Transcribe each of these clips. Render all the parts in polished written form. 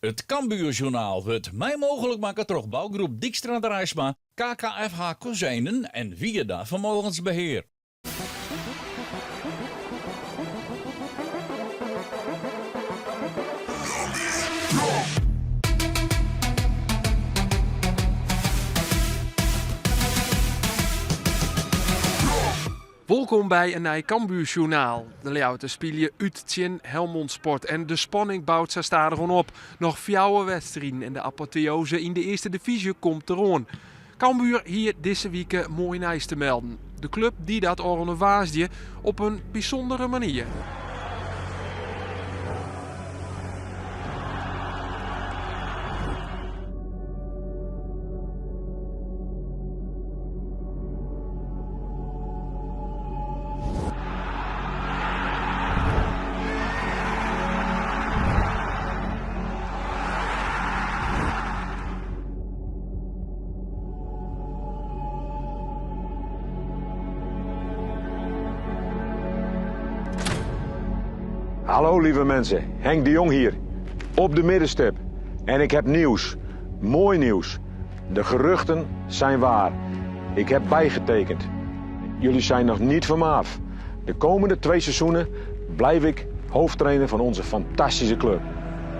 It Cambuurjournaal wurdt mei mooglik makke troch bougroep Dykstra Draisma, KKFH Kozijnen en Wierda Vermogensbeheer. Wolkom by in nij Cambuursjoernaal. De Ljouwerters spylje út tsjin Helmond Sport en de spanning bout sa stadichoan op. Noch fjouwer wedstriden en de apoteoze yn de earste divyzje komt deroan. Cambuur hie dizze wike moai nijs te melden. De klup die dat ôfrûne woansdei op in bysûndere manier. Hallo lieve mensen, Henk de Jong hier, op de middenstip. En ik heb nieuws, mooi nieuws. De geruchten zijn waar. Ik heb bijgetekend. Jullie zijn nog niet van me af. De komende twee seizoenen blijf ik hoofdtrainer van onze fantastische club.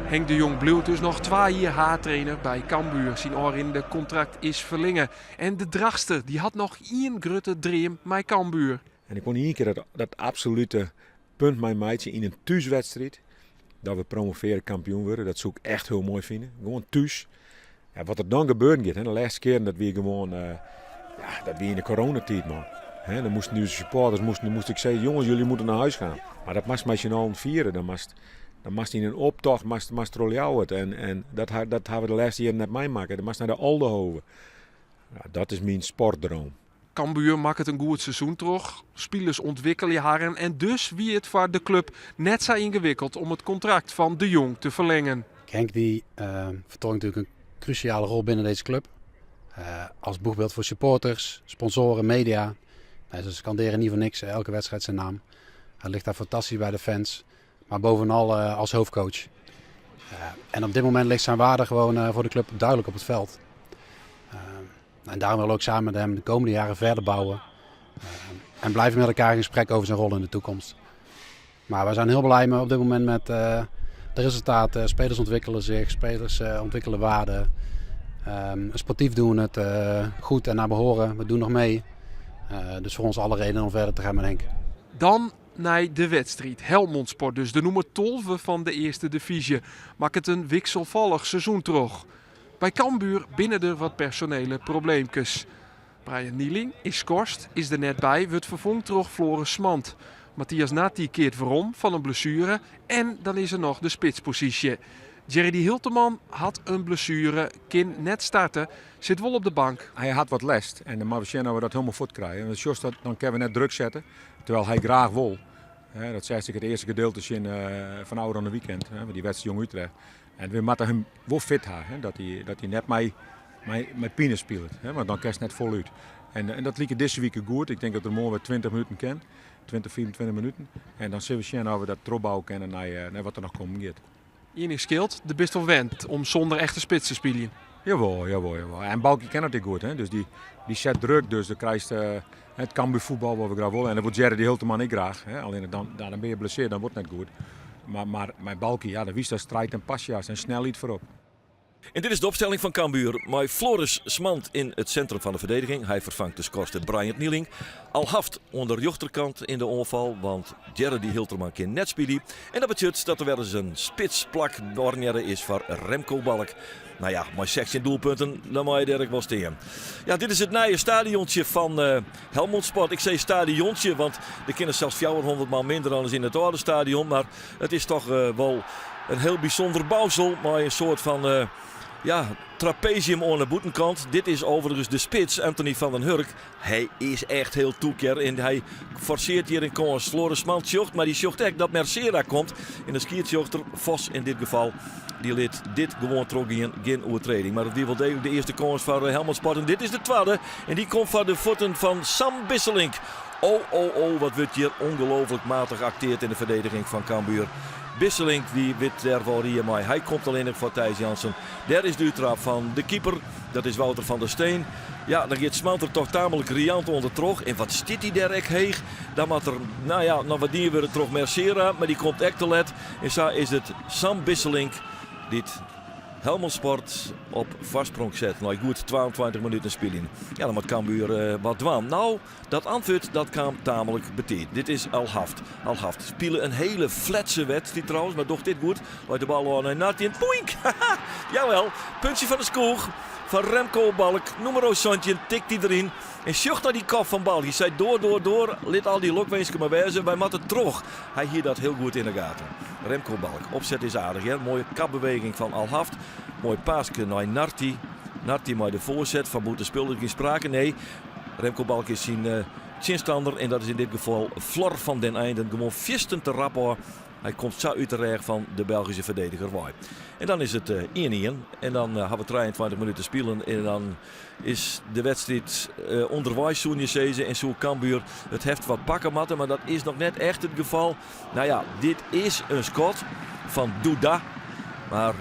Henk de Jong bliuwt dus noch twa jier haadtrainer by Cambuur. Syn ôfrinnende kontrakt is ferlinge. En de Drachtster dy hat noch ien grutte dream mei Cambuur. En ik wol ien kear dat, dat absolute punt meimeitsje yn in thúswedstriid. Dat we promovearre kampioen wurde. Dat soe ik echt hiel moai fine. Gewoan thús. Ja, wat der dan gebeuren giet, hè, de lêste kearen dat wie gewoan, uh, ja, dat wie yn de coronatiid, man. Hè, dan moasten de supporters, moasten, moast ik sizze, jongens, jullie moeten naar huis gaan. Mar dat moatst mei syn allen fiere. Dan moatst, dan moatst yn in optocht, moatst, moatst troch Ljouwert. En, en dat, dat hawwe we de lêste jierren net meimakke. Dan moatst nei de Oldehove. Ja, dat is myn sportdroom. Cambuur makket in goed seizoen troch, spilers ûntwikkelje harren en dus wie it foar de klup net sa yngewikkeld om it kontrakt fan De Jong te ferlingen. Henk die uh, vertolkt natuurlijk een cruciale rol binnen deze club. Uh, als boegbeeld voor supporters, sponsoren, media. Nou, ze scanderen niet voor niks elke wedstrijd zijn naam. Hij ligt daar fantastisch bij de fans. Maar bovenal uh, als hoofdcoach. en op dit moment ligt zijn waarde gewoon voor de club duidelijk op het veld. En daarom willen we ook samen met hem de komende jaren verder bouwen. En blijven met elkaar in gesprek over zijn rol in de toekomst. Maar we zijn heel blij met, op dit moment met uh, de resultaten. Spelers ontwikkelen zich, spelers uh, ontwikkelen waarden. Um, sportief doen we het uh, goed en naar behoren. We doen nog mee. dus voor ons alle redenen om verder te gaan met Henk. Dan nei de wedstriid. Helmond Sport dus, de nûmer 12 fan de earste divyzje, makket in wikselfallich seizoen troch. By Cambuur binne der wat personele probleemkes. Brian Nieling is skorst, is der net by, wurdt ferfongen troch Floris Smand. Matthias Natti keart werom fan in blessuere en dan is der noch de spitsposysje. Jeredy Hilterman hat in blessuere, kin net starte, sit wol op de bank. Hy hat wat lêst en dan moatte we sjen oft we dat hielendal fuort krije. Want sjochst dat, dan kinne we net druk sette, terwijl hy graach wol. Dat seachst ek it earste gedeelte tsjin fan ôfrûne weekend, dy wedstriid Jong Utrecht. En we moatte him wol fit ha, dat hy, dat hy net mei, mei, mei pine spilet, want dan kinst net folút. En, en dat liket dizze wike goed. Ik tink dat er moarn wer 20 minuten kin, 20, 25 minuten. En dan sille we sjen oft we dat trochbouwe kinne nei, nei wat der noch kommen giet. Ien ding skeelt, do bist wol wend om sûnder echte spits te spyljen. Jawol, jawol, jawol. En Balkie kin dat ek goed, hè? Dus dy, dy set druk, dus dan krijst uh, it Cambuur fuotbal wat we graach wolle. En dat wol Jeredy Hilterman ek graach. Hè? Allinnich dan, dan binne je blessearre, dan wurdt it net goed. Mar, mar mei Balkie, ja, dan witst dat striid en pasje hast en snelheid foarop. En dit is de opstelling fan Cambuur mei Floris Smand yn it sintrum fan de ferdediging. Hy ferfangt de skorste Bryant Nieling. Alhaft oan de rjochterkant yn de oanfal, want Jeredy Hilterman kin net spylje. En dat betsjut dat der wer ris in spitsplak ornearre is foar Remco Balk. Nou ja, mei 16 doelpunten, dan mei hy dêr ek wol stean. Ja, dit is it nije stadiontsje fan uh, Helmond Sport. Ik sei stadiontsje, want der kinne sels 400 man minder dan yn it âlde stadion. Mar it is toch uh, wol in hiel bysûnder bousel mei in soart fan uh, ja, trapezium oan de bûtenkant. Dit is overigens de spits, Anthony van den Hurk. Hy is echt hiel tûk hear. En hy forsearret hjir in kâns. Floris Smand sjocht, mar dy sjocht ek dat Mercera komt. En de skiedsrjochter, Vos yn dit gefal, dy lit dit gewoan trochgean. Gjin oertreding. Mar it wie wol deeglik de earste kâns foar Helmond Sport. En dit is de twadde. En dy komt foar de fuotten fan Sam Bisselink. Oh, oh, oh, wat wurdt hjir ongelooflik matich akteard yn de ferdediging fan Cambuur. Bisselink dy wit dêr wol rie mei. Hy komt allinnich foar Thijs Jansen. Dêr is de úttraap fan de keeper. Dat is Wouter van der Steen. Ja, dan giet Smant der toch tamelijk riant ûndertroch. En wat stiet hy dêr ek heech. Dan moat der, nou ja, noch wat dien wurde troch Mercera, mar dy komt ek te let. En sa is it Sam Bisselink dy't Helmond Sport op foarsprong set nei goed 22 minuten spyljen. Ja, dan moat Cambuur wat dwaan. Nou, dat antwurd dat kaam tamelijk betiid. Dit is Alhaft. Alhaft spile in hiele fletse wedstriid trouwens, mar docht dit goed. Leit de bal ôf nei Narti en poink! Haha! Jawel, puntsje fan de skoech fan Remco Balk. Nûmer 17 tikt hy deryn. En sjoch nei dy kop fan Balk. Hy sei door, door, door. Lit al dy lokwinsken mar wêze. Wy moatte troch. Hy hie dat hiel goed yn de gaten. Remco Balk. Opset is aardich hear. Moaie kapbeweging fan Alhaft. Moai paaske nei Narti. Narti mei de foarset. Fan bûtenspul is gjin sprake. Nee, Remco Balk is syn tsjinstanner. En dat is yn dit gefal Flor van den Einden. Gewoan fierstente rap ôf. Hy komt sa út de rêch fan de Belgyske ferdediger wei. En dan is it 1-1. En dan hawwe we 23 minuten spilen. En dan is de wedstriid ûnderweis, soene je sizze. En soe Cambuur it heft wat pakke moatte. Mar dat is noch net echt it gefal. Nou ja, dit is in skot fan Duda. Mar,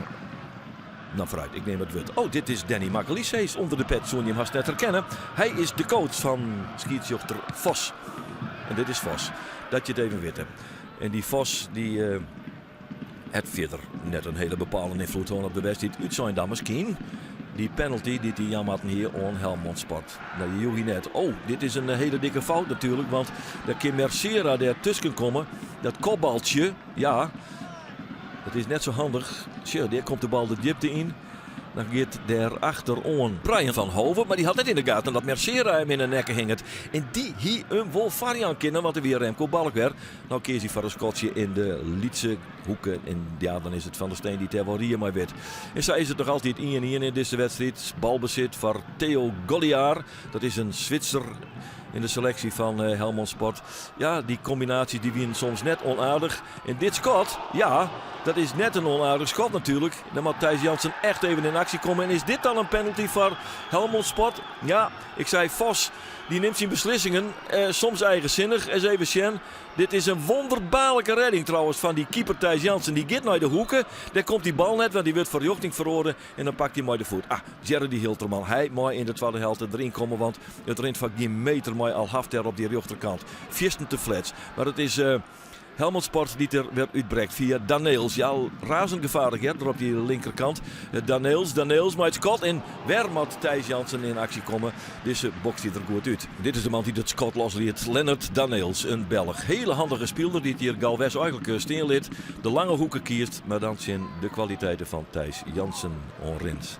nou vooruit, ik neem it wurd. Oh, dit is Danny Makkelie ûnder de pet. Soene je him hast net herkenne. Hy is de coach fan skiedsrjochter Vos. En dit is Vos. Dat je it even witte. En dy Vos dy hat fierder net in hiele bepalende ynfloed hân op de wedstriid. Útsein dan miskien dy penalty dy't hy jaan moatten hie oan Helmond Sport. No, dy joech hy net. Oh, dit is in hiele dikke fout natuerlik, want dêr kin Mercera dêr tusken komme. Dat kopbaltsje, ja, dat is net sa handich. Sjoch, dêr komt de bal de djipte yn. Dan giet dêr achteroan Brian van Hove, mar dy hat net yn de gaten dat Mercera him yn de nekke hinget. En dy hie him wol foarjaan kinnen, want der wie Remco Balk wer. No keas hy foar in skotsje yn de lytse hoeke. En ja, dan is it Van der Steen dy't dêr wol rie mei wit. En sa is it noch altyd 1-1 yn dizze wedstriid. Balbesit foar Theo Golliard. Dat is in Switser yn de seleksje fan Helmond Sport. Ja, dy kombinaasjes dy wienen soms net onaardich. En dit skot, ja, dat is net in onaardich skot natuerlik. Dan moat Thijs Jansen echt even yn aksje komme. En is dit dan in penalty foar Helmond Sport? Ja, ik sei Vos, dy nimt syn beslissingen soms eigensinnich. Ris even sjen. Dit is in wonderbaarlike redding trouwens fan dy keeper Thijs Jansen. Dy giet nei de hoeke. Dêr komt dy bal net, want dy wurdt fan rjochting feroare. En dan pakt hy mei de foet. Ah, Jeredy Hilterman, hy mei yn de twadde helte deryn komme, want it rint foar gjin meter mei Alhaft dêr op dy rjochterkant. Fierstente flets. Mar it is Helmond Sport dy't der wer útbrekt fia Daneels. Ja, razend gefaarlik hear, der op dy linkerkant. Daneels, Daneels mei it skot en wer moat Thijs Jansen yn aksje komme. Dizze bokst hy der goed út. Dit is de man dy't it skot losliet, Lennart Daneels, in Belch. Hele handige spiler dy't hjir Galvez eigenlik stean lit. De lange hoeke kiest, mar dan tsjin de kwaliteiten fan Thijs Jansen oanrint.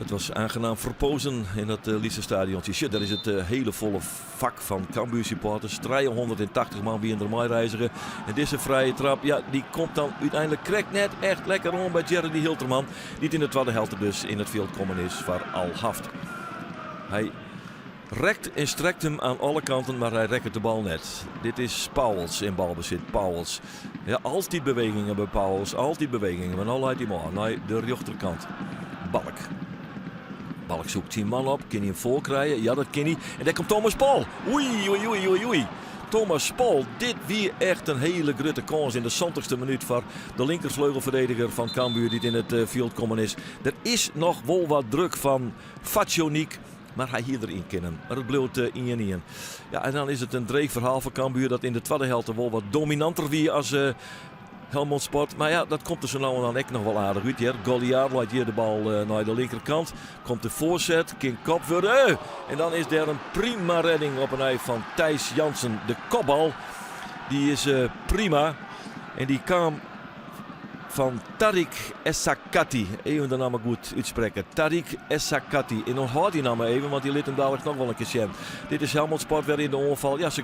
Het was aangenaam verpozen in dat lytse stadiontsje. Sjoch, dêr is it hele folle fak fan Cambuur supporters. 380 man wiene der meireizige. En dizze frije trap, ja, dy komt dan úteinlik krekt net echt lekker oan by Jeredy Hilterman. Dy't yn de twadde helte dus yn it fjild kommen is foar Alhaft. Hy rekt en strekt him aan alle kanten, mar hy rekket de bal net. Dit is Pauwels yn balbesit. Pauwels. Ja, altyd bewegingen by Pauwels. Altyd bewegingen. Mar no leit hy him ôf nei de rjochterkant. Balk. Balk soekt syn man op. Kin hy him foarkrije? Ja, dat kin hy. En dêr komt Thomas Pol. Oei, oei, oei, oei, oei. Thomas Pol, dit wie echt in hiele grutte kâns yn de santichste minút foar de linkerfleugelferdediger fan Cambuur dy't yn it fjild kommen is. Der is noch wol wat druk fan Fatjoniek, mar hy hie der yn kinnen. Mar it bliuwt 1-1. Ja, en dan is it in dreech ferhaal foar Cambuur dat yn de twadde helte wol wat dominanter wie as Helmond Sport. Mar ja, dat komt der sa no en dan ek noch wol aardich út hear. Golliard leit hjir de bal nei de linkerkant. Komt de foarset, kin kopt wurde. En dan is der in prima redding op 'e nij fan Thijs Jansen. De kopbal, dy is prima. En dy kaam fan Tarik Essakati. Even de namme goed útsprekke. Tarik Essakati. En ûnthâld dy namme even, want dy lit him daliks noch wol in kear sjen. Dit is Helmond Sport wer yn de oanfal. Ja, se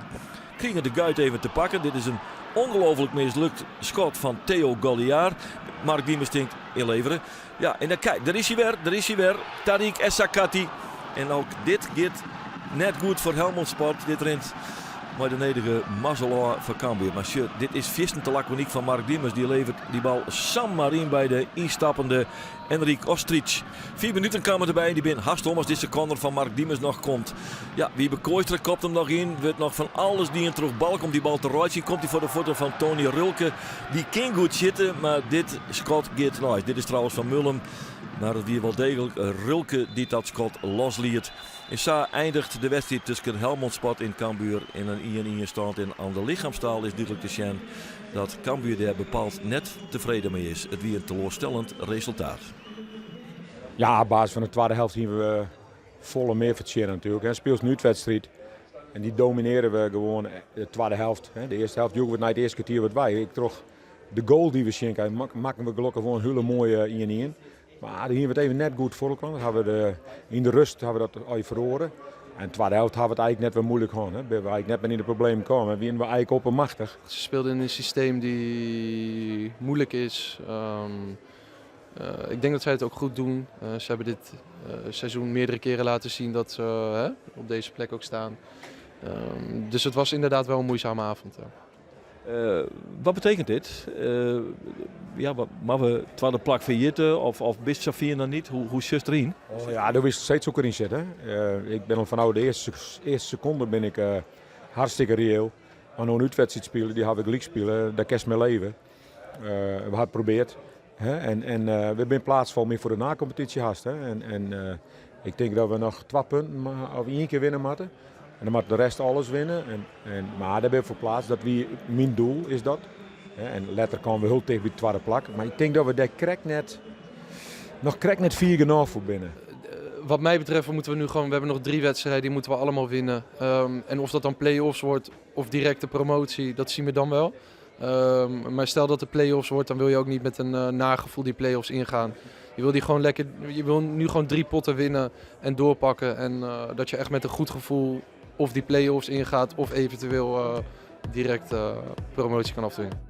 krigen de guit even te pakken. Dit is in ongelooflijk mislukt skot fan Theo Golliard. Mark Diemers tinkt ynlevere. Ja, en dan kijk, dêr is hy wer, dêr is hy wer. Tarik Essakati. En ook dit giet net goed foar Helmond Sport. Dit rint. Mei de nedige mazzel ôf foar Cambuur. Mar sjoch, dit is fierstente lakonyk fan Mark Diemers. Dy leveret dy bal samar yn by de ynstappende Enric Ostrich. 4 minuten kamen derby en dy bin hast om as dizze corner fan Mark Diemers noch komt. Ja, Wiebe Kooistra kopt him noch yn. Wurdt noch fan alles dien troch Balk om dy bal te reitsjen. Komt hy foar de fuotten fan Tony Rölke. Dy kin goed sjitte, mar dit skot giet neist. Dit is trouwens fan Mullum, mar it wie wol deeglik Rölke dy't dat skot losliet. En sa eindigt de wedstriid tusken Helmond Sport en Cambuur in in 1-1 stân. En oan de lichemstaal is dúdlik te sjen dat Cambuur dêr bepaald net tefreden mei is. It wie in teloarstellend resultaat. Ja, op basis fan de twadde helte hiene we folle mear fertsjinne natuerlik. Spylst in útwedstriid en dy dominearje we gewoan de twadde helte. De earste helte joegen we it nei it earste kertier wat wei. Ek troch de goal dy't we tsjin krigen, makken we gelokkich wol in hiele moaie 1-1. Mar dêr hiene we it even net goed foar elkoar. Dat hawwe we de, yn de rust hawwe we dat al feroare. En de twadde helte hawwe we it eigentlik net wer moeilik hân. Hè. Binne we eigentlik net mear yn de problemen kaam en wiene we eigentlik oppermachtich. Ze speelden in een systeem die moeilijk is. Ik denk dat zij het ook goed doen. Ze hebben dit seizoen meerdere keren laten zien dat ze op deze plek ook staan. Dus het was inderdaad wel een moeizame avond. Ja. Wat betekent dit? Ja, moatte we twadde plak ferjitte of bist safier noch net? Hoe sjochst deryn? Oh ja, do witst steeds hoe ik deryn sit. Hè? Ik ben al fanôf de earste, earste sekonde bin ik hartstikke reëel. Mar no in útwedstriid spylje, dy hawwe we gelyk spile, dêr kinst mei leve. We hawwe it probearre. Hè? En we binne pleatst folgens my foar de nakompetysje hast. Hè? En ik tink dat we noch twa punten of ien kear winne moatte. En dan moat de rest alles winne. En, mar dêr binne we foar pleatst. Dat wie myn doel, is dat. En letter kamen we hiel ticht by it twadde plak. Mar ik tink dat we dêr krekt net, noch krekt net fier genôch foar binne. Wat mij betreft moeten we nu gewoon, we hebben nog 3 wedstrijden, die moeten we allemaal winnen. En of dat dan play-offs wordt of directe promotie, dat zien we dan wel. Maar stel dat de play-offs wordt, dan wil je ook niet met een nagevoel die play-offs ingaan. Je wil die gewoon lekker, je wil nu gewoon 3 potten winnen en doorpakken. En dat je echt met een goed gevoel of die play-offs ingaat of eventueel direct promotie kan afdwingen.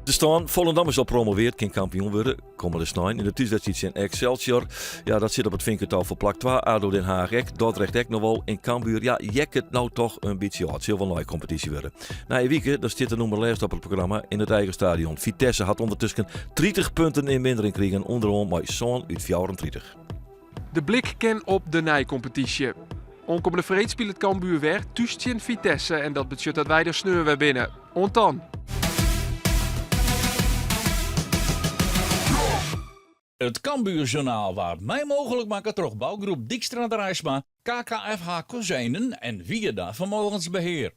De stân, Volendam is al promoveard, kin kampioen wurde. Kommende snein yn de thúswedstriid tsjin Excelsior. Ja, dat sit op it finketou foar plak 2. ADO Den Haag ek, Dordrecht ek noch wol. En Cambuur, ja, jekket no toch in bytsje ôf. It sil wol neikompetysje wurde. Nije wike, dan stiet de nûmer lêste op it programma yn it eigen stadion. Vitesse hat ûndertusken 30 punten yn mindering krigen, ûnderoan mei sân út 34. De blik kin op de neikompetysje. Oankommende freed spilet Cambuur wer thús tsjin Vitesse en dat betsjut dat wy der sneon wer binne. Oant dan! It Cambuurjournaal waard mei mooglik makke troch bougroep Dykstra Draisma, KKFH Kozijnen en Wierda Vermogensbeheer.